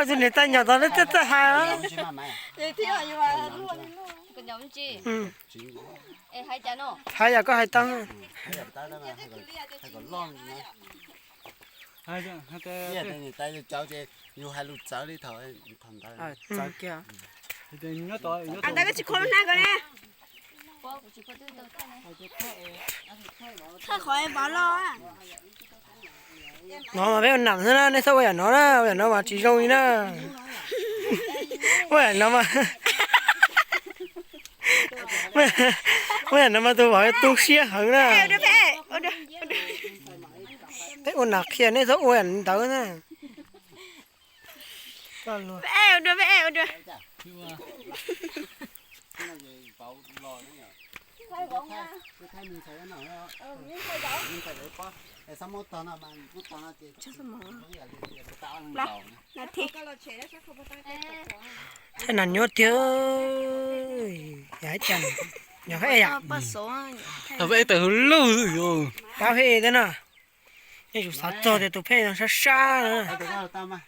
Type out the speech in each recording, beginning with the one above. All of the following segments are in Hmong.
Tus niam tais nyom tod lawv txawj txawj hais. Hais yam koj hais tau. Yog tsis khuam lub hnab ko ne. Thaij qhov vov los. No mas peb ua nam xwb na, nej txhob ua yam no na, ua yam no mas tsis zoo li na. Ua yam no mas, ua yam no mas tus vauv tu siab heev na. Peb ua nam qhia, nej txhob ua yam ntawd na. Thaij nas nyuab tiag, yog hais tias nyuag hej yam. Pab hej thiab na. Nej tsum xav txog tias tus phej no sab sab na.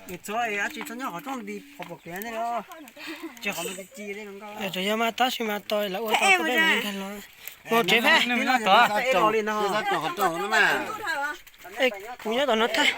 Txhob dab tsi txhob nyob qhov rooj nti qhov pom kev ne. Tsis qhov no ci ci li no. Tsuas yog mas tab sis mas tos lawv ua tau peb mus nkag los. Mus tsev phej. Kuv nyob tom no thaij.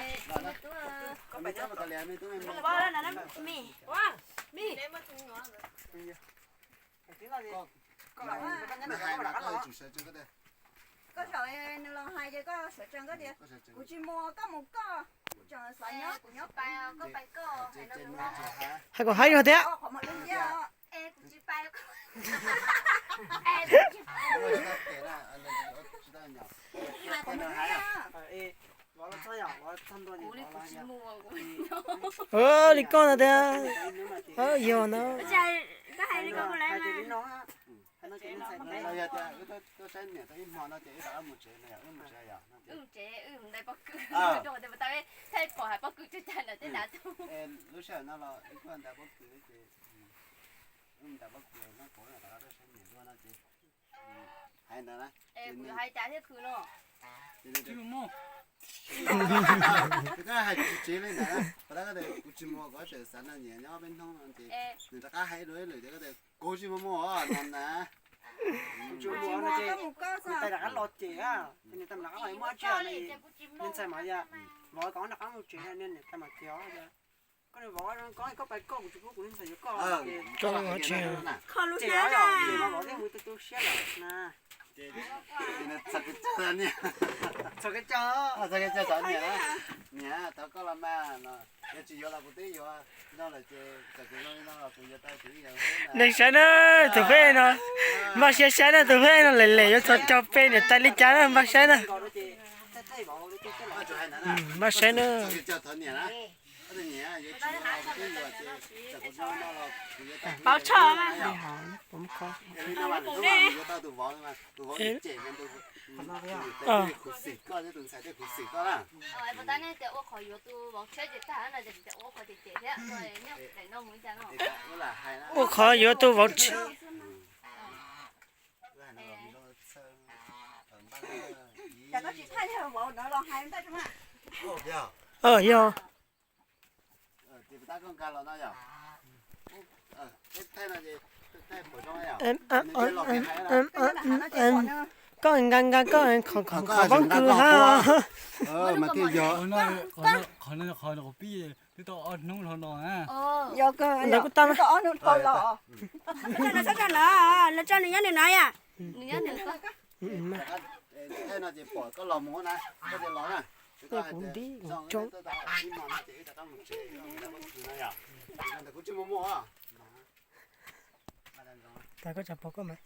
Hais kom haib zog thiab. Li koj no tiag. Yog no. Hais ntawd na. Hais tsis tsev li ntawd, kuv tsis muaj, kuv tseem xav noj nyiam nyob peb hnub no ces nws rov qab hais dua ib lwm tias kuv tsis muaj muaj no na. Kuv tsis muaj no ces nws tais rov qab los ces, nws tais rov qab los muaj tsi, nws ntxhais mas yog vauv kom rov qab mus tsev, nws tais mas tias koj nws vauv zoo koj, koj pais koj, kuv tsis pub kuv nws ntxhais yuav koj. Kho lub hnab na. Vauv thiaj mus tu tu siab lawm na. Txog kev cog, txog kev cog, niam, thov koj los mas, yog tsis yuav los kuv twb yuav no lawm ces txawm kuv zoo li no los kuv yuav tau tus ib yam. Nej saib na, tus phej no, npaj siab saib na, tus phej no lem lem yuav txog cog peb niam tais li cas na, npaj saib na. Npaj saib na. Pauv tshoj. Ua qhov yuav tus vauv tsheb. Yog. Koj nka nka koj khov khov voob kws ha. Qhov no qhov pib twb tau ob hnub dhau no na. Ntawd kuj tau. Los tso nws nyob nws no yom. Kuv nti mus tsoo. Tas koj tsam pom koj mas.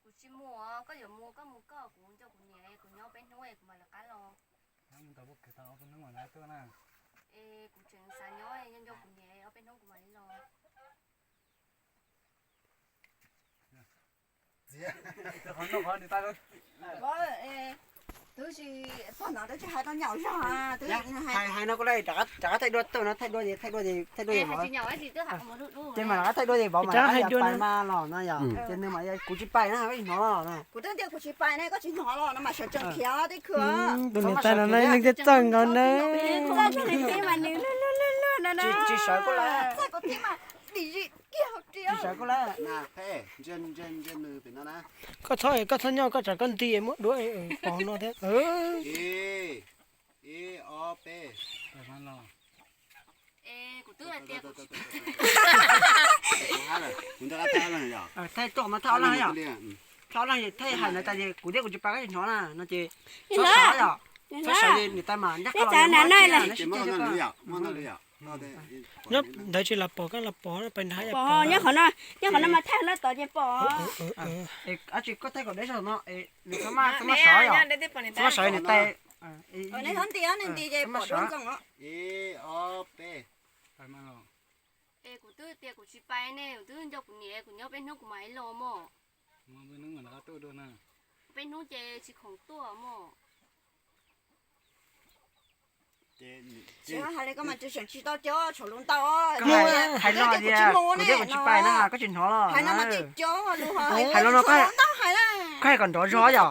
Kuv tsis mus, koj yuav mus koj mus koj, kuv nco kuv niam, kuv nyob peb hnub kuv mam lawv qab los. Es kuv tseem xav nyob, nco nco kuv niam ob peb hnub kuv mam li los. Twb tsis pom no twb tsis hais tau nyaum zog. Hais no kuj lawm, rov qab thaij dua, thaij dua, thaij dua, thaij dua. Ces mas rov qab thaij dua ces vauv mas pais mas los no yom, ces nws mas kuv tsis pais na, koj tsis hnov los na. Kuv twb tias kuv tsis pais ne, koj tsis hnov los no mas sawv tsees khiav tej khw. Tus niam tais no neeg thiaj txawj nkaus na. Tsis sawv kuj lawm. Tsis sawv kuj lawm. Koj txhob, koj txhob nyob, koj tsam koj nti muab duab pov no thiab. Thaij rau no, thaij ob leeg yom. Thaij ob leeg, thaij hais no tas kuv thiab kuv tsis pais koj tsis hnov na no ces txhob sawv yom. Txhob sawv li niam tais mas ncaj qha los. Nyob ntawd tsis los pom, koj los pom pais nrad. Nyob qhov no, nyob qhov no mas thaij no tod ces pom. Ab tsis, koj thaij kom deb zog no, nws txhob maj, txhob maj sawv yom. Txhob maj sawv niam tais. Neb txhob nti, neb nti ces pom dua ntxoog os. Es kuv twb tias kuv tsis pais ne, kuv twb nco kuv niam, kuv nyob peb hnub kuv mam li los mog. Peb hnub ces tsis khoom tuaj mog. Tsis hais li koj mas tsis tseem tsis tau cov tshuav lus ntau. Hais los tias kuv thiab kuv tsis pais na koj tsis hnov los. Hais no mas tsis cov lus, hais los no koj hais kom nrov zog yom.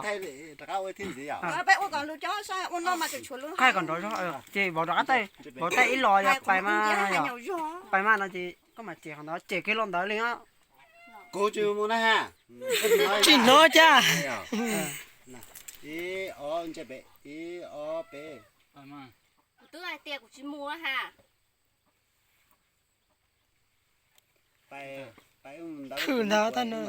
Peb ua kom lus cov saib ua no mas tseem tshuav lus. Koj hais kom nrov zog ces vauv rov qab, vauv thaij ib los yog pais mas, pais mas no ces koj mam cem qhov ntawd, cem kiag los ntawd li os. Kuv tsis mus na ha. Tsis hnov cas. Ib ob, ntsej pem, ib ob peb. Kuv twb hais tias kuv tsis mus ha. Khwm ntawd tag no.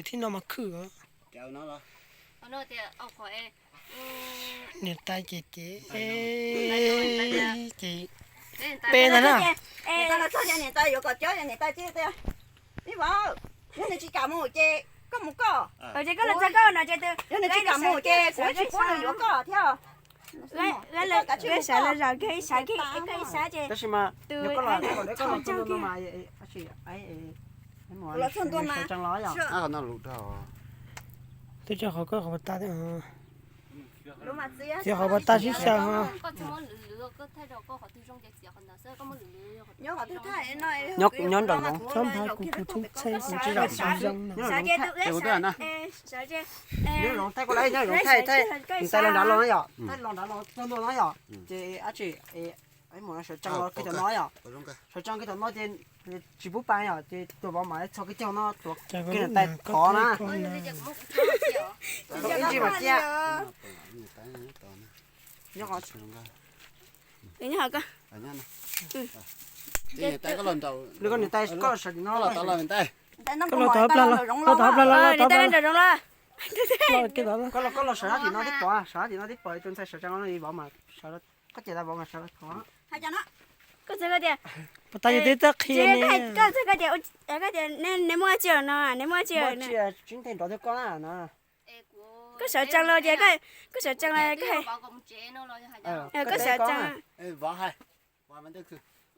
Thib no mas khwm. Niam tais ces, ces, ces peb ntag na. Niam tais yuav kom cov, niam tais tias, ib vauv, yog nws tsis kam mus ces koj mus koj. Ces koj los txog koj no ces, yog nws tsis kam mus ces kuv tsis pub nws yuav koj thiab. Sawv los zaum kiag ib sab, koj ib sab ces tus los txog ntua mas. Twb tso qhov koj qhov pas tas, txiav qhov pas tas sib xyaw ho. Nyob nraum zoov, txhob nphav kuv, kuv txheeb txheeb kuv tsis zoo no. Nyob zoov thaij, nyob zoov thaij, thaij los nrad los no yom, thaij los nrad los txog ntua no yom, ces ab tsi, sawv tsees los kiag cov no yom, sawv tsees kiag cov no ces tsis pub pais yom, ces tus vauv mam txhos kiag cov no tuav kiag niam tais qhov na. Ib ntsis mam cia. Nyob qhov, nws koj niam tais koj sawv tim no, koj los tom qab plag los, koj tom qab plag los, niam tais los nraum zoov los. Koj los, koj los sawv sab tim no tib pom, sawv sab tim no tib pom, tus ntxhais sawv tsees no, vauv mas sawv, koj cem tas vauv mas sawv los thov. Koj txhais tias, pas tas yog twb txawj qhia ne. Koj txhais tias, koj tias neb muaj tsi no, neb muaj tsi, tsis ntev nrov thiab koj na. Koj sawv tsees los ces, koj sawv tsees los, koj sawv tsees.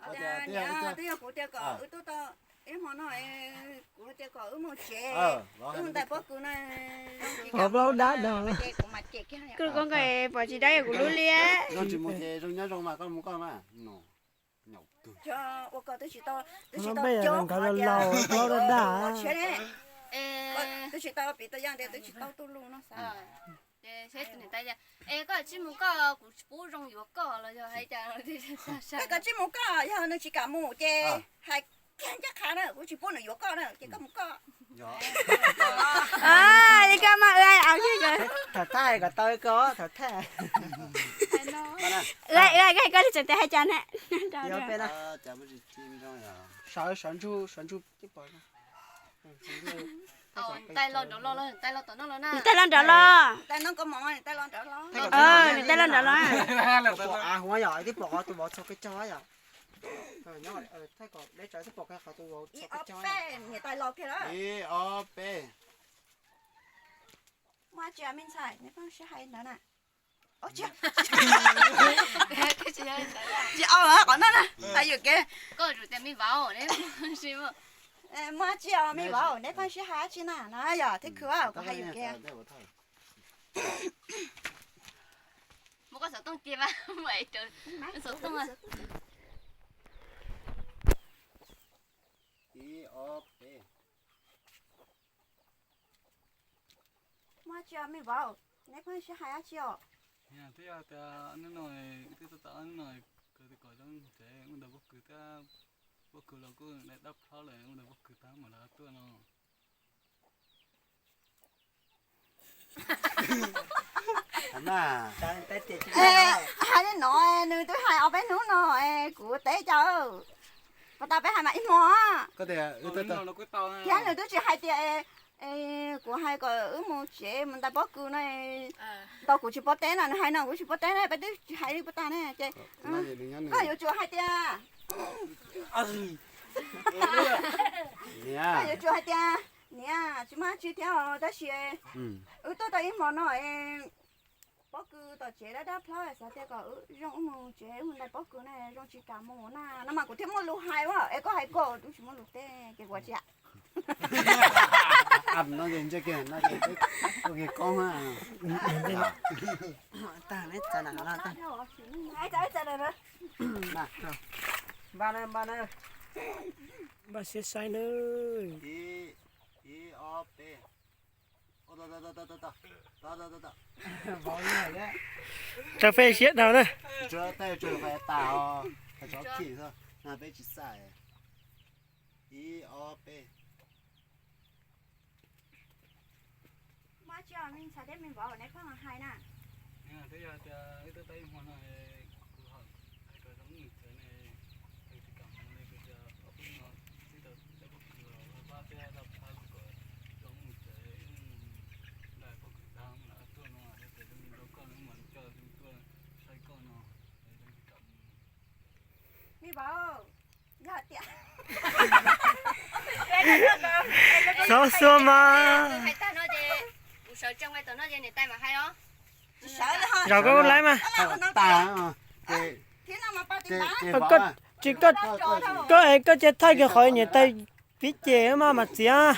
Twb yog kuv tias kom wb tuaj tau ib hmo no, kuv tias kom wb mus tsev, wb mus ntais pob kws no. Kuv koob nkaus pom tsis dab yog kuv lub liab. Ua koj twb tsis tau, twb tsis tau cov, twb tsis tau piv tau yaj tias twb tsis tau tuj lug no xav. Es koj tsis mus koj, kuv tsis pub zoo yuav koj los yog hais cas? Koj tsis mus koj, yog nws tsis kam mus ces hais kiag ncaj qha na, kuv tsis pub nws yuav koj na, ces koj mus koj. Li koj mas, tham thaj kom tau koj tham thaj. Koj li tseem tes hais cas na? Sawv, sawv ntsug, sawv ntsug tib pom. Niam tais los nraud los, niam tais los nraud los. Niam tais los nraud los. Av huv yom, tib pom qhov tus vauv txhos kev cog yom. Thaij kom deb tsawv tib pom qhov tus vauv txhos kev cog. Ib ob peb. Muaj tsi me ntxhais, neb pheej sib hais ntawd na. Tsis au qhov no na, hais yuam kev. Koj tsum tias me vauv ne, muaj tsi os me vauv, neb pheej sib hais dab tsi na no yog thib khwv koj hais yuam kev. Muab koj xov tooj cia mas, muab xov tooj. Ib ob peb. Muaj tsi os me vauv, neb pheej sib hais dab tsi os? Twb yog tias hnub no, twb tau tau hnub no, kawg tias kom zoo tsev ua ntawm pob kws thiab, pob kws los kuj dai dab plhob lawm, ua ntawm pob kws tag mam li tuaj no. Hais li no nws twb hais ob peb hnub no, kuv teb cas pas tas peb hais mas ib hmo. Thiab nws twb tsis hais tias kuv hais kom wb mus tsev mus ntais pob kws no, tau kuv tsis paub teb no, nws hais no kuv tsis paub teb na, peb twb tsis hais li pas tas ne ces koj yuav tsum hais tias, koj yuav tsum hais tias, niam tsis muaj dab tsi thiab os, tab sis wb tuaj tau ib hmo no pob kws tom tsev dab dab plhob, xav tias kom zoo wb mus tsev mus ntais pob kws na, zoo tsis kam mus na no mas kuv thiaj muaj lus hais, es koj hais koj twb tsis muaj lus teb ces kuv tsis Npaj siab saib nawb. Tsaws fej siab dhau na. Ib ob peb. Muaj tsi os me ntxhais thiab me vauv, neb pheej hais na. Twb yog tias wb twb tau ib hmo no, kuv hais kom zoo mus tsev ne, kuv tsis kam mus li, kuv tias ob peb hnub no twb tau teb pob kws los pab thiab tau pab kuv kom zoo mus tsev, ntais pob kws tag mam li tuaj no, yog tias zoo li rau koj no mam li coj tuaj saib koj no, es zoo tsis kam mus. Me vauv, yog tias xov xua mas. Hais tag no ces kuv sawv tsees tom no ces niam tais mam hais os. Zaum koj laiv mas. Tsis koj, koj es koj cia thaij kiag qhov niam tais pib cem mas mam txiav.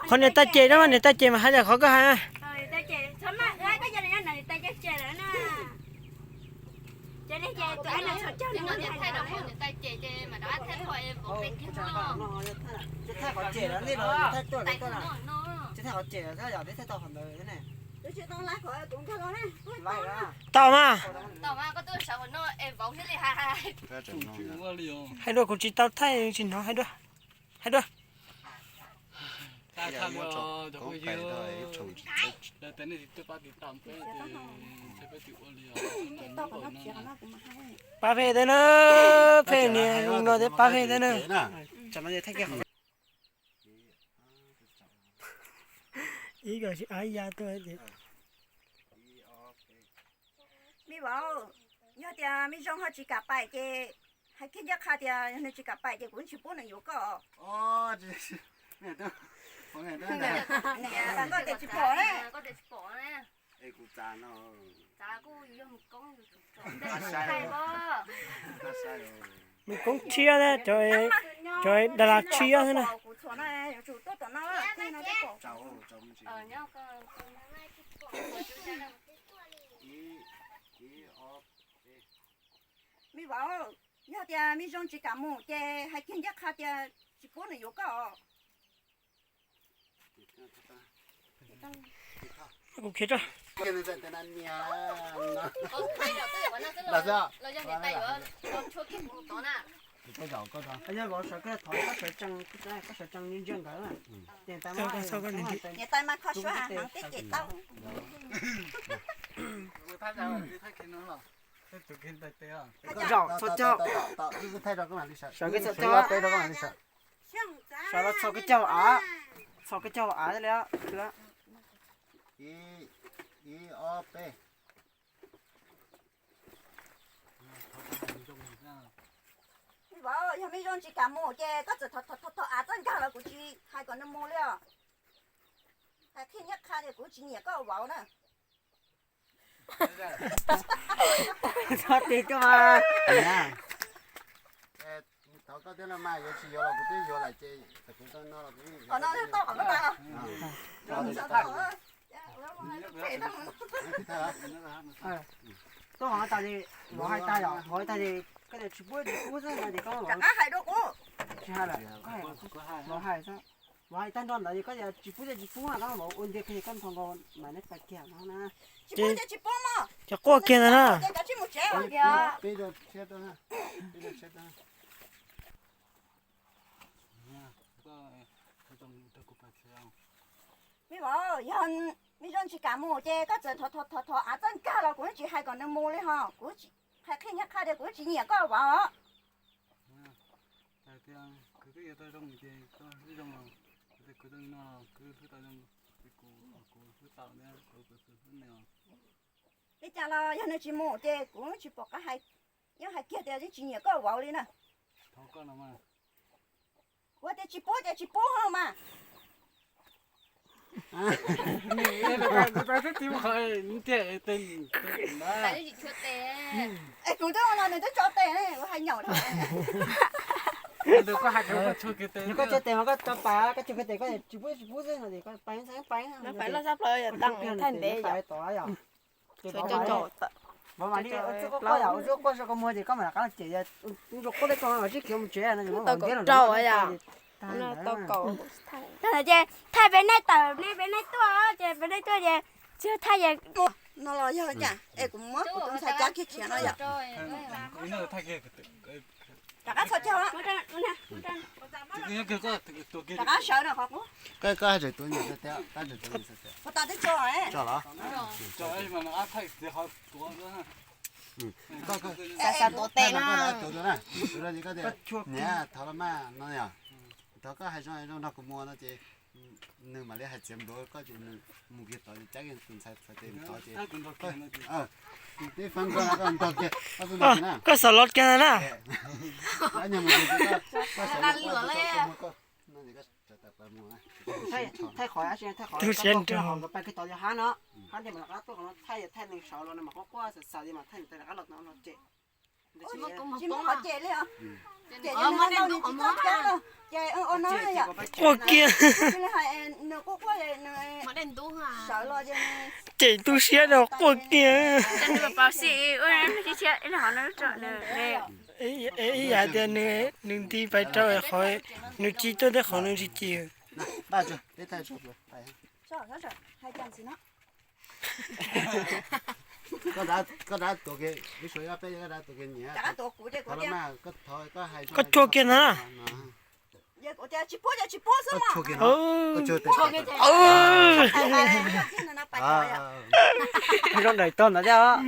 Qhov niam tais cem no, niam tais cem mas hais tias qhov koj hais. Tau mas. Hais dua, kuv tsis tau thaij tsis hnov, hais dua, hais dua. Pab pheej teb na, pheej nias no thiab pab pheej teb na. Ib ko tsis ab ya tuaj. Me vauv, yog tias me zoo ho tsis kam pais ces hais kiag ncaj qha tias yog nws tsis kam pais ces kuv tsis pub nws yuav koj. Koj tias tsis pom ne. Mus koob tshiab na, cov Dalas tshiab xwb na. Me vauv, yog tias me zoo tsis kam mus ces hais kiag ncaj qha tias tsis pub nws yuav koj. Kuv khiav tso. Niam tais mas kho suab heev thiab ces tau. Zaum txhua caug. Sawv los txhua koj caug av, txhua koj caug av li. Ib ob peb. Vauv, yog me zoo tsis kam mus ces koj txawm thov thov thov av txoj nkag los kuv tsis hais kom nws mus li os. Hais qhia nyiab qha tias kuv tsis nyiam koj vauv na. Txhob tig tuaj mas. Thov koj thiab no mas, yuav tsis yuav los kuv twb yuav lawm ces kuv no los kuv Qhov no tau qhov no tas. Tau qhov tas li, vauv hais tas li, vauv hais tas li koj tias tsis pub tsis pub xwb no ces koj rov qab hais dua kuv. Tsis hais lawm, vauv hais xwb. Vauv hais tag nrho ntawd ces koj tias tsis pub ces tsis pub, koj vauv ua ntej koj tias koj nthos nkaus mas neb pais kiag no na. Tsis pub ces tsis pub mog. Ces quaj kiag ntawd na. Ces kav tsij mus tsev. Peb rau tshiab tau na. Peb rau tshiab tau na. Me vauv, yog me zoo tsis kam mus ces koj txawm thov thov thov av txoj nkag los kuv tsis hais kom nws mus li ho. Kuv hais qhia nyiab qha tias kuv tsis nyiam koj vauv. Hais tias kuv twb yuav tau zoo ces koj hlub zoo los, kuv twb no los kuv hlub tau zoo, kuv hlub tau thiab kuv hlub nws. Li cas los yog nws tsis mus ces kuv tsis pom qab hais, nyob hais kiag tias tsis nyiam koj vauv li na. Thov koj no mas. Kuv tias tsis pub ces tsis pub ho mas. Es kuv twb ua no nws twb tso tes ne, kuv hais nyaum dhau. Nws koj tso tes mas koj tso pas, koj tso kiag tes koj tsis pub tsis pub xwb no ces koj pais ntxhais pais. Pais loj tshaj plaws tag thaij ntev yom. Vauv mam li ua txuj quaj yom, ua txuj quaj so koj muag ces koj mam rov qab los cem, ua txuj quaj tej ko los sib khiav mus tsev no ces vauv mam ntiab los rau yom. Tau kaum. Ces thaij peb neej tawm ne, peb neej tuaj ces peb neej tuaj ces tsis thaij ces no los yog cas es kuv muab kuv tus ntxhais cab kiag khiav no yom. Rov qab txhos caug, rov qab sawv no qhov qub. Koj hais tseem tuav nyuam tias, koj hais tseem tuav nyuam tias. Tso los. Xav xav tuav tes na. Tuav na, tuav na ces koj tias, niam, thov los mas no yom. Thov koj hais zoo zoo nrog kuv mus no ces nws mam li hais txiav npluav koj ces nws mus kiag tod ces cab kiag tus ntxhais txhais tes mus tod ces, tib fab koj nrog kiag, koj xav los kiag na. Thaij qhov, thaij qhov, tu siab nrog. Nkawd pais kiag tod yog hab no, hab ces mam rov qab tuaj qhov no thaij, thaij nws sawv los nws mam quaj quaj xav xav li mam thaij nws rov qab los no cem. Tsis muaj qhov cem li os. Cem ces nws ntau nws tsis txawj cab los ces ua no yom. Quaj kiag. Nws quaj quaj sawv los ces cem tu siab rau quaj kiag. Ib yam tias nws nti pais rau qhov nws ci tuaj tej qhov nws tsis ci. Koj rov tuav kiag, koj rov tuav kiag nyiam. Koj tsuag kiag na. Zoo daim tog ntawd thiab.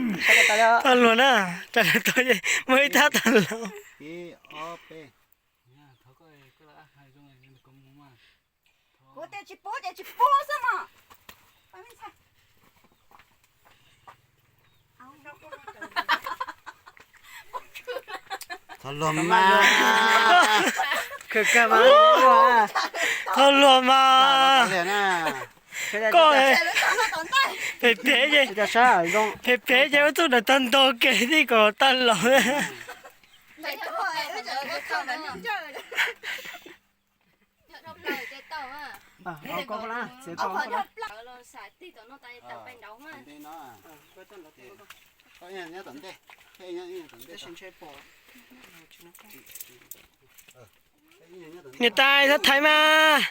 Tag luag na, tag luag tog muaj ib thab tag luag. Kuv tias tsis pub ces tsis pub xwb mas. Thov luag mas. Thov luag mas. Koj phem phem ces, phem phem ces ua txuj daim tag ntaug kev tib kom tag los. Niam tais, thov thaiv mas.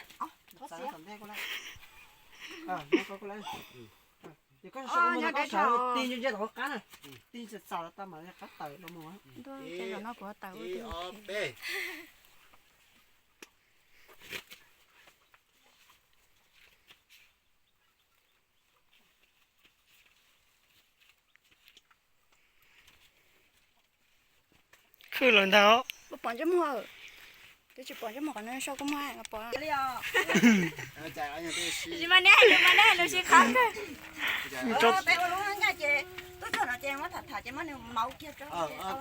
Khwb lawm ntag. Pom ntsej muag, twb tsis pom ntsej muag qhov no sau kua muag pom li os. Tsis mas neb hais lus mas neb hais lus sib qab kawg. Peb ua lub nyaj ces tuaj txog no ces muab Tham ces muab nws mauv kiag rau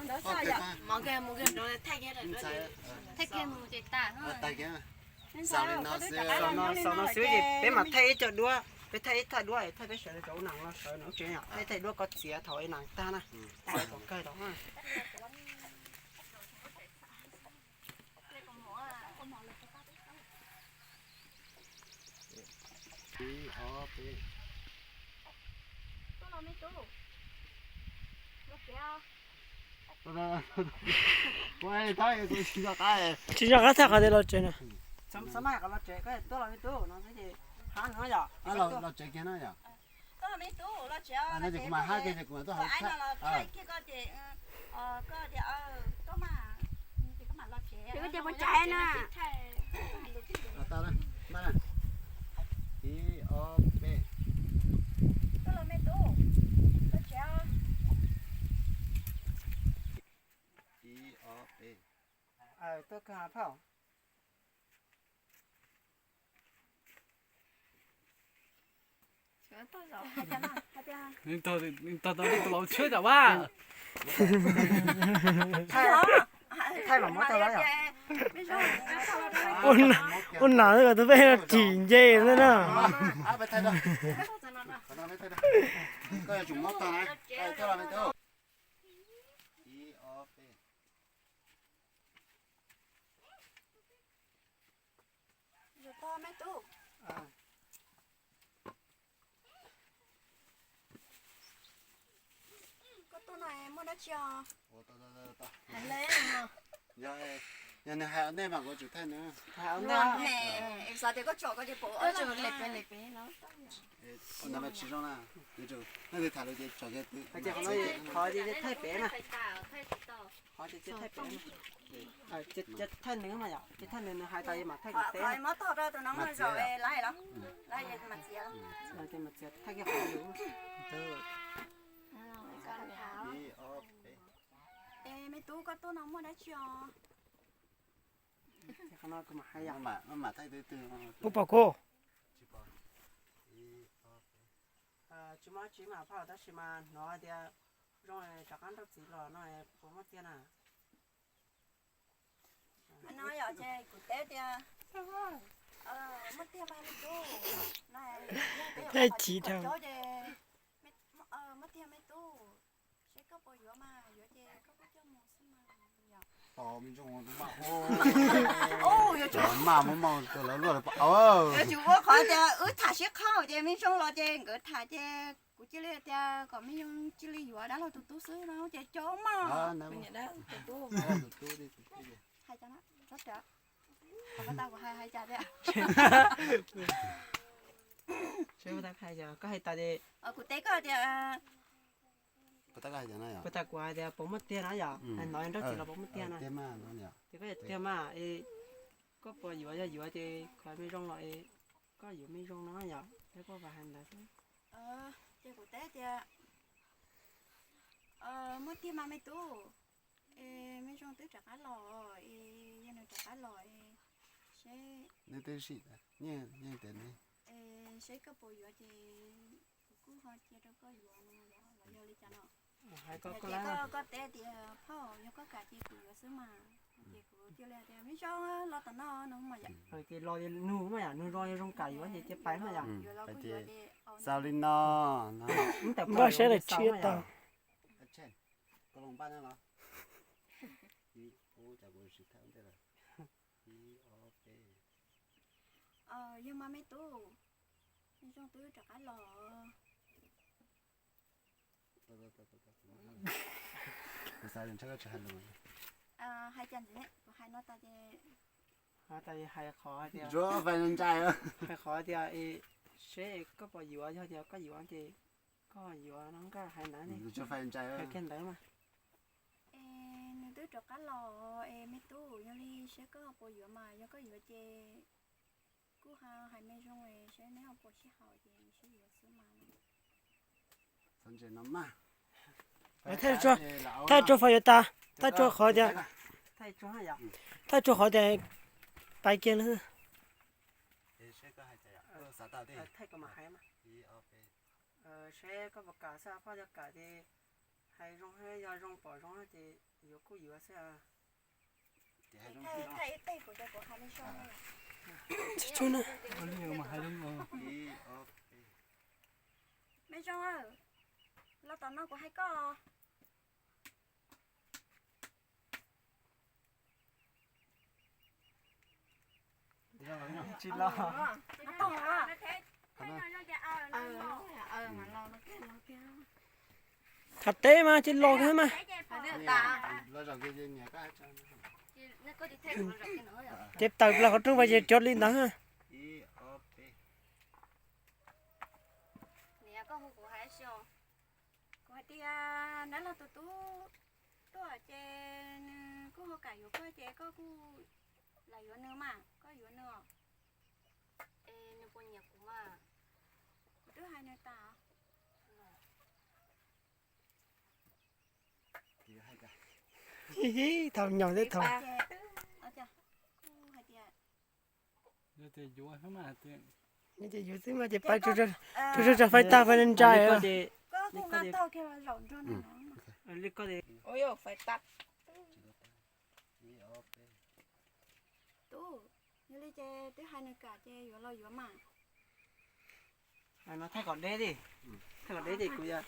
ntawd xwb yom. Mauv kiag mus kiag rau thaij kiag, thaij kiag mus ces tas. Xaus li no xwb, xaus no xwb ces peb mam thaij ib co duab, peb thaij ib thaj duab, thaij peb sawv daws rau ub nas los sawv no tsev yom, peb thaij duab koj txiav thaum ib nas tag na. Thaum kawg tau. Ib ob peb. Tsis nco qab thaij qhov tias los tsev na. Txhob maj, qhov los tsev koj tuaj los me tub no xwb ces hab no yom. Los tsev kiag na yom. Koj me tub los tsev, kuv mam hab kiag ces kuv mam tuaj hauv thaij kiag koj ces koj tias koj mam los tsev, koj tias puas tsev na. Ib ob peb. Koj los me tub los tsev. Ib ob peb. Tuaj kag phauj. Tog tau tus laus tshiab tam vaj. Thaij mas muab tau lawm yom. Ua nas kom tus peb ris nce xwb na. Koj tuaj no muaj dab tsi os? Yog nws hais nej mas kuv tsum thaij nws. Xav tias koj tsom koj ces pom. Ua ntawd mas tsis zoo na. Nws tham lus ces tsom kiag twb. Qhov ces thaij pem na. Qhov ces thaij pem na. Ces thaij nws mas yom, ces thaij nws, nws hais tas mam thaij kuv teb. Muab tog rau tus no muaj zog lawm los? Los ces mam txiav thaij kiag qhov yus. Es me tub koj tuaj no muaj dab tsi os? Qhov no kuv mam hais yom. Puas pom kuv? Tsis muaj dab tsi mas phauj, tab sis mas hnov tias zoo rov qab nrauj txiv los no puas muaj tiag na? No yom, ces kuv teb tias muaj tiag mas me tub. Thaij chiv dhau. Muaj tiag me tub, seb koj puas yuav mas yuav ces koj kuj coj mus xwb mas. Tos me ntsooj tus maj ua, maj muab maj ua rau lawv luaj lawv pom. Yuav tsum ua qhov tias wb tham sib qhau ces me ntsooj los ces nkawd tham ces kuv cia li tias kom me ntsooj cia li yuav dab laug tus tub xwb no ces cov maj. Hais cas na, tsob tias, qhov tas kuv hais hais cas tias, koj hais tas, kuv teb koj tias, puas tas kuv hais tias puas muaj tiag na yom, hais hnov nrauj txiv los puas muaj tiag na. Ces koj tiag mas, koj puas yuav, yog yuav ces qhov me zoo los es koj yuav me zoo no yom, thiab koj vam hais ntawd xwb. Ces kuv teb tias muaj tiag mas me tub, es me zoo twb rov qab los, es yog nws rov qab los es seb, nws twb sim, yeej tias ne, es seb koj puas yuav ces kuv kuj ho cia rau koj yuav no los yog li cas no. Hais koj, koj teb tias phauj yog koj kam ces kuv yuav xwb mas, ces kuv cia li tias me zoo los tom no no mas yom. Ces los nug mas yom, nug zoo, yog zoo kam yuav ces cia pais mas yom. Xaus li no, npaj saib daim tshiab tau. Yog mas me tub, me zoo twb rov qab los. Hais cas ntxiv, kuv hais no tas ces, hais qhov tias, hais qhov tias seb koj puas yuav, yog tias koj yuav ces koj yuav no, nkaj hais ntawd ne. Hais kiag ntawd mas. Es nws twb rov qab los es me tub, yog li seb koj puas yuav mas, yog koj yuav ces kuj hais me zoo es seb neb ho puas sib haum ces seb yuav xwb mas. Thaij rua, thaij rua fas yuav tas, thaij rua qhov tias, thaij rua qhov tias pais kiag na. Seb koj puas kam xwb, phauj yog kam ces Hais zoo, yog zoo pom zoo ces yuav kuj yuav xwb. Txhua txhua na. Me Zoo, los tom no kuv hais koj. Tsis los. Tham teb mas tsis los thiab mas. Ces tawm plaws qhov rooj mas ces cov li ntawd. Kuv hais tias nab los tus tub tuaj ces nws kuj ho kam yuav koj ces koj kuj lam yuav nws mas, koj yuav nws os. Es nws puas nyiam kuv mas? Kuv twb hais nws tas. Thaum nyaum teb thaum. Kuv hais tias yuav ces pais tsuas tsuas faib tag faib ntsa. Koj kuj nqa tog kiag los zaum nrog nws. Li koj tias, ua yuav faib tag. Tub, yog li ces twb hais nws kam ces yuav los yuav mas. No thaij kom deb li, thaij kom deb ces kuv yog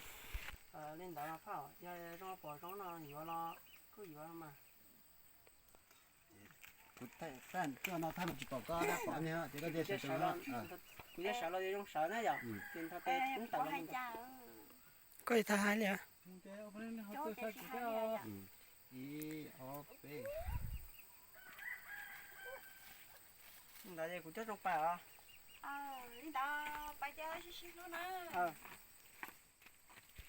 li ntawd mas phauj, yog zoo pom zoo no yuav los kuj yuav mas. Kuv thaij no thaij los tsis pom koj, pom ces koj tias sawv los, kuv yog sawv los zoo sawv na yom, ces nrog tes kub tawm los. Koj tsis tau hais li. Ib ob peb. Ntawd kuv coj zoo pais os. Li ntawd pais ces sib sib hlub na.